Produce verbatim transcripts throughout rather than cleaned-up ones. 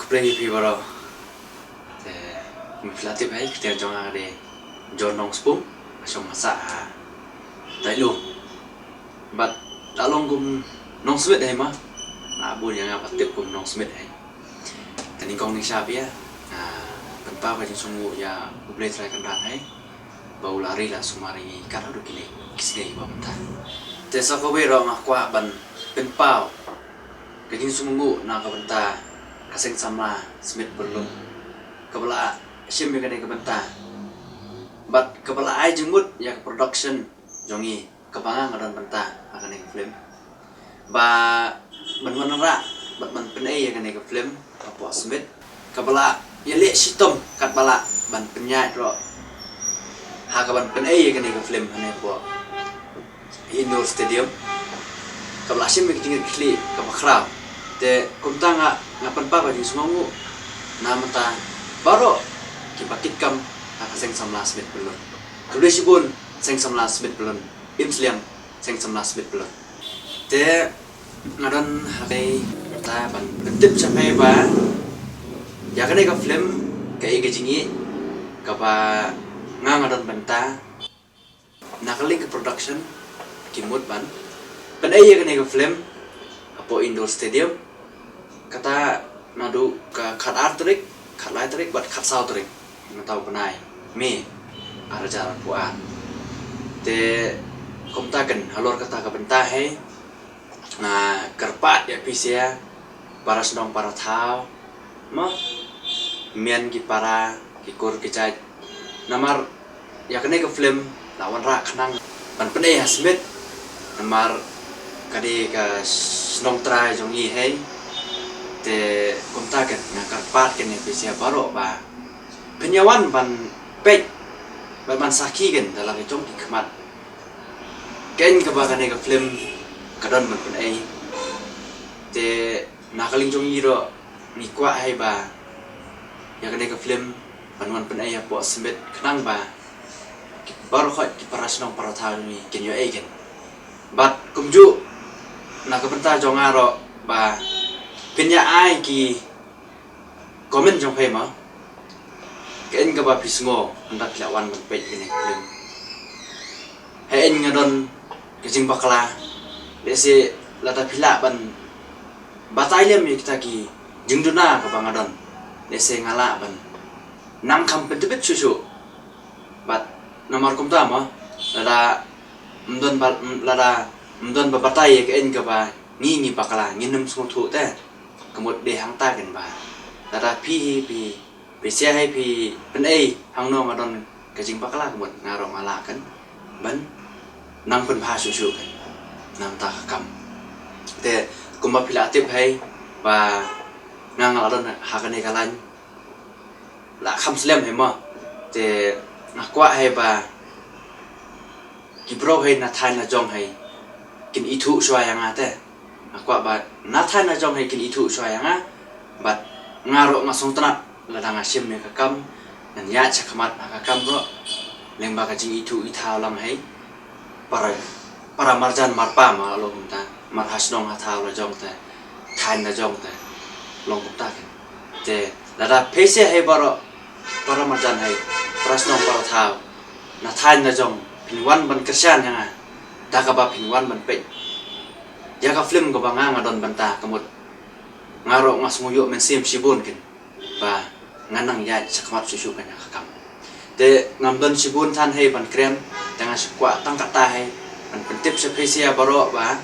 Khublei ïa phi baroh. Te, kumba phi la tip hi, kyrteng jong nga ka dei John Nongspung, nga shong nga sah ha Tailu. Bad la long kum Nongsmit hi ma. Nga bun ïa nga ba tip kum Nongsmit hi. Te nyngkong nyngshap ïa, ah, pynpaw ka jingsngewnguh ïa U Blei Trai Kynrad hi. Ba u la ri la sumar ïa ngi kat haduh kine ki sngi ba mynta. Te sa kawei ruh nga kwah ban pynpaw ka jingsngewnguh na ka bynta ka Seng Samla Smit Pyllun, kaba la shim ïa kane ka bynta bad kaba la ai jingmut ïa ka production jong ngi, kaba nga nga don bynta ha kane ka film. Ba ban wanrah bad ban pynei ïa kane ka film hapoh Smit, kaba la ïaleh shitom katba lah ban pynïaid ruh ha ka ban pynei ïa kane ka film hangne hapoh Indoor Stadium, kaba la shim ïa ka jingkitkhlieh kaba khraw. Te kumta nga, nga pynpaw ka jingsngewnguh na bynta baroh kiba kitkam ha ka Seng Samla Smit Pyllun. Khublei shibun Seng Samla Smit Pyllun. Im slem Seng Samla Smit Pyllun. Te nga don ha kane ka bynta ban pyntip sha phi ba ïa kane ka film kaei ka jingïeit kaba nga nga don bynta na ka liang ka production ki mut ban pynei ïa kane ka film hapoh Indoor Stadium. Kata naduh ka khatar tarik, khatlai tarik bad khatsaw tarik mynta u bnai May arhajar arphew ar. Te kumta kan halor kata ka bynta hi nga kyrpad ïa phi sha para shnong para thaw, ma, myn ki para ki kur ki jait. Namar ïa kane ka film la wanrah khnang ban pynei ha Smit. Namar ka dei ka shnong trai jong ngi hi. Te kumta kan nga kyrpad kan ïa phi sha baroh ba phin ïa wan ban peit, ban, ban sakhi kan da la ka jong ki khmat. Kan kaba kane ka film ka don ban pynei. Te na ka liang jong ngi ruh ngi kwah hi ba ïa kane ka film ban wan pynei hapoh Smit khnang ba ki baroh khoit ki para shnong para thaw ngi kin ïoh ei kan. Bad kumjuh na ka bynta jong nga ruh ba phin ïa ai ki comment jong phi ma. Kaei kaba phi sngew hynda phi la wan ban peit kane ka film. Haei nga don ka jingbakla. Lehse lada phi lah ban batai lem ïa kita ki jingduna kaba nga don, lehse nga lah ban nang kham pyntbit shuh shuh. Bad namar kumta ma, lada ym don ba, lada ym don ba batai ïa kaei kaba ngi ngi bakla, ngin ym sngewthuh te. Ka mut dei hangta kan ba lada phi hi phi, phi sha hi phi pynei hangno nga don ka jingbakla, ka mut nga ruh nga lah kan ban nang pynbha shuh shuh kan na bynta ka kam. Te kumba phi la tip hi ba nga nga la don ha kane ka lain la kham slem hi ma. Te nga kwah hi ba ki briew hi na thaiñ na jong hi kin ithuh shuwa ïa nga te. Nga kwah ba na thaiñ na jong hi kin ithuh shuwa ïa nga. Bad nga ruh nga sngewtynnat lada nga shim ïa ka kam, ngan ïaid sha khmat ha ka kam ruh lyngba ka jingithuh ithaw lang hi. Para, para marjan marpa ma la long kumta, mar ha shnong ha thaw la jong te, thaiñ la jong te, long kumta kan. Te lada phi sha hi baroh para marjan hi, para shnong para thaw na thaiñ na jong, phin wan ban kyrshan ïa nga da kaba phin wan ban peit ïa ka film kaba nga nga don bynta, ka mut nga ruh nga sngew ïoh mynsiem shibun kan ba ngan nang ïaid sha khmat shuh shuh kan ïa ka kam. Te ngam don shibun than hi ban kren, te nga shu kwah tang katta hi ban pyntip sha phi sha baroh ba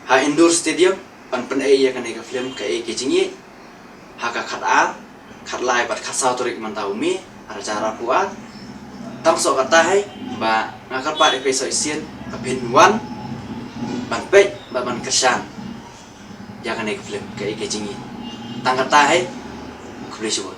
ha Indoor Stadium ban pynei ïa kane ka film Kaei Ka Jingïeit ha ka khatar, khatlai bad khatsaw tarik mynta u May arhajar arphew ar. Tang shuh katta hi ba nga kyrpad ïa phi sha shisien ba phin wan ban peit bad ban kyrshan ïa kane ka film Kaei Ka Jingïeit. Tang katta hi, khublei shibun.